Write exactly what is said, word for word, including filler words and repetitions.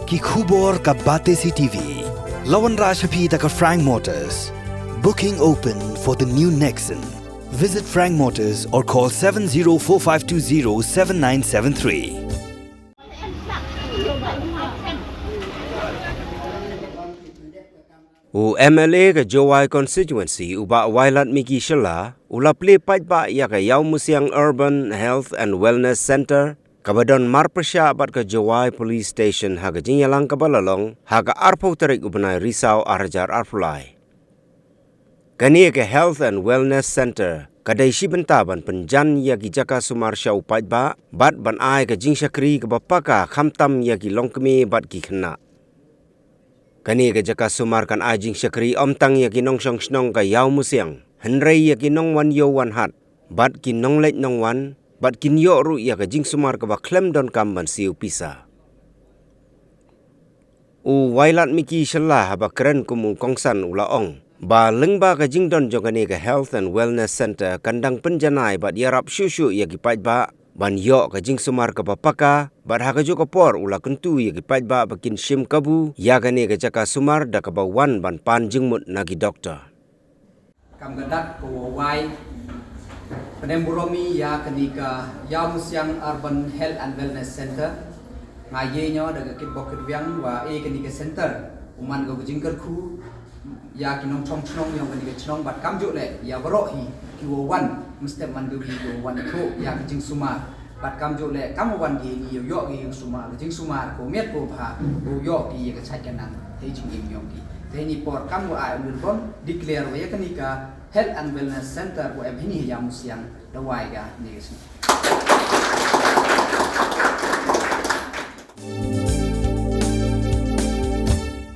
Ki khubor ka Batesi T V. La wanrah sha phi da ka Frank Motors. Booking open for the new Nexon. Visit Frank Motors or call seven zero four five two zero seven nine seven three. U M L A ka Jowai Constituency, u Bah Wailadmiki Shylla, u la plie paidbah ïa ka Ïawmusiang Urban Health and Wellness Centre, kaba don marpyrshah bad ka Jowai Police Station ha ka jingïalang kaba la long ha ka arphew tarik u bnai Risaw ar hajar arphew lai. Kane ka Health and Wellness Centre ka dei shi bynta ban pynjan ïa ki jaka sumar sha u paidbah bad ban ai ka jingshakri kaba paka khamtam ïa ki longkmie bad ki khynnah. Kane ka jaka sumar kan ai jingshakri ym tang ïa ki nongshong shnong ka Ïawmusiang, hynrei ïa ki nongwan ïew wan hat bad ki nongleit nongwan, bad kin ïoh ruh ïa ka jingsumar kaba khlem donkam ban siew pisa. U Wailadmiki Shylla haba kren kum u kongsan u la ong ba lyngba ka jingdon jong kane ka Health and Wellness Centre kan dang pynjanai bad ïarap shuh shuh ïa ki paidbah ban ïoh ka jingsumar kaba paka, bad ha kajuh ka por u la kyntu ïa ki paidbah ba kin shim kabu ïa kane ka jaka sumar da kaba wan ban pan jingmut na ki doktor. Kam ka dak ka wawai, pynburom ïa kane ka Ïawmusiang Urban Health and Wellness Centre. Nga ïeh ñiew da ka kitbok kitwiang wa e kane ka centre u man ka jingkyrkhu ïa ki nongshong shnong ïa kane ka shnong bad kamjooh leh ïa baroh hi ki wa wan, mynstep man ka wi ki wa wan ïa ka jingsumar. Bad kamjooh leh kam wan ki ni ïoh ki jingsumar, ka jingsumar ko miet ko bha, ko ïoh ki ïa ka chait ka nang, te jingim ïong ki. Te ni por kam wa ai un bon declare wa ïa kane ka Health and Wellness Centre wa em hini Ïawmusiang da wai ka ni ka shnong.